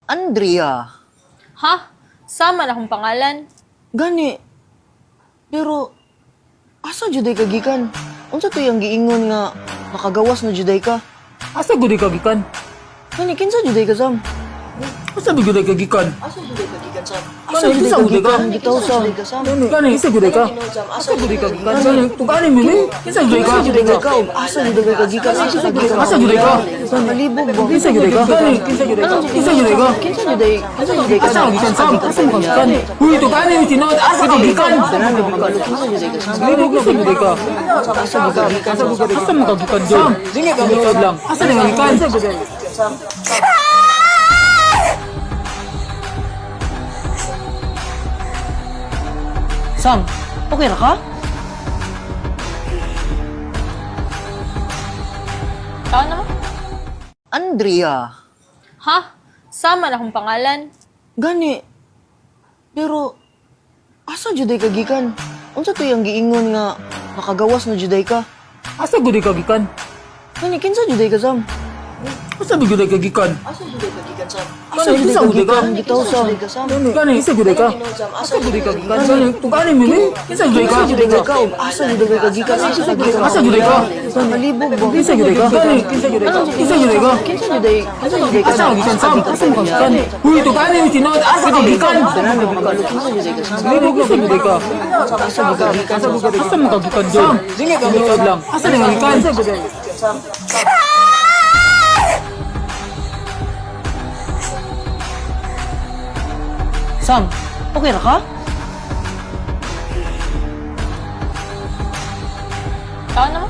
Andrea. Ha? Sama na akong pangalan. Gani. Pero asa juday ka gikan? Unsa to yang giingon nga nakagawas na juday ka? Asa gud ka gikan? Gani, kinsa juday ka, Sam? Asa gud ka gikan? Asa juday ka gikan, Sam? Asa Asa juday kinsa ka gud ka? gikan? Gitaw, Sam. Gani, kinsa gud ka? Asa gud ka gikan? Gani, tugani mi ni? Kinsa gud ka? Kinsa juday ka? Asa juday ka gikan? Asa gikan? Asa gud ka? Malibog ba? Kinsa gud ka? Gani, kinsa gud ka? Kinsa gud ka? Kinsa juday? Kinsa juday ka? Asa ka gikan, Sam? Asa ka gikan? Uy, tugani mi tinuod. Asa ka gikan? Kinsa juday ka, Sam? Malibog na gud ka. Asa ka gikan? Asa mo ka gikan, Sam? Tinuod lang. Asa ka gikan? Sam, okay ra ka? Tao naman. Andrea. Ha? Sama na akong pangalan. Gani. Pero asa juday ka gikan? Unsa to yang giingon nga nakagawas na juday ka? Asa gud ka gikan? Gani, kinsa juday ka, Sam? Asa gud ka gikan? Asa juday ka gikan, Sam? Gani, Asa juday kinsa ka gud ka? gikan? Gitaw, Sam. Gani, kinsa gud ka? Asa gud ka gikan? Gani, tugani mi ni? Kinsa gud ka? Kinsa juday ka? Asa juday ka gikan? Asa gikan? Asa gud ka? Malibog ba? Kinsa gud ka? Gani, kinsa gud ka? Kinsa gud ka? Kinsa juday? Kinsa juday ka? Asa ka gikan, Sam? Asa mo ka gikan? Uy, tugani mi tinuod. Asa ka gikan? Kinsa juday ka, Sam? Malibog na gud ka. Asa ka gikan? Asa mo ka gikan, Sam? Tinuod lang. Asa ka gikan? Sam, okay ra ka? Tao naman.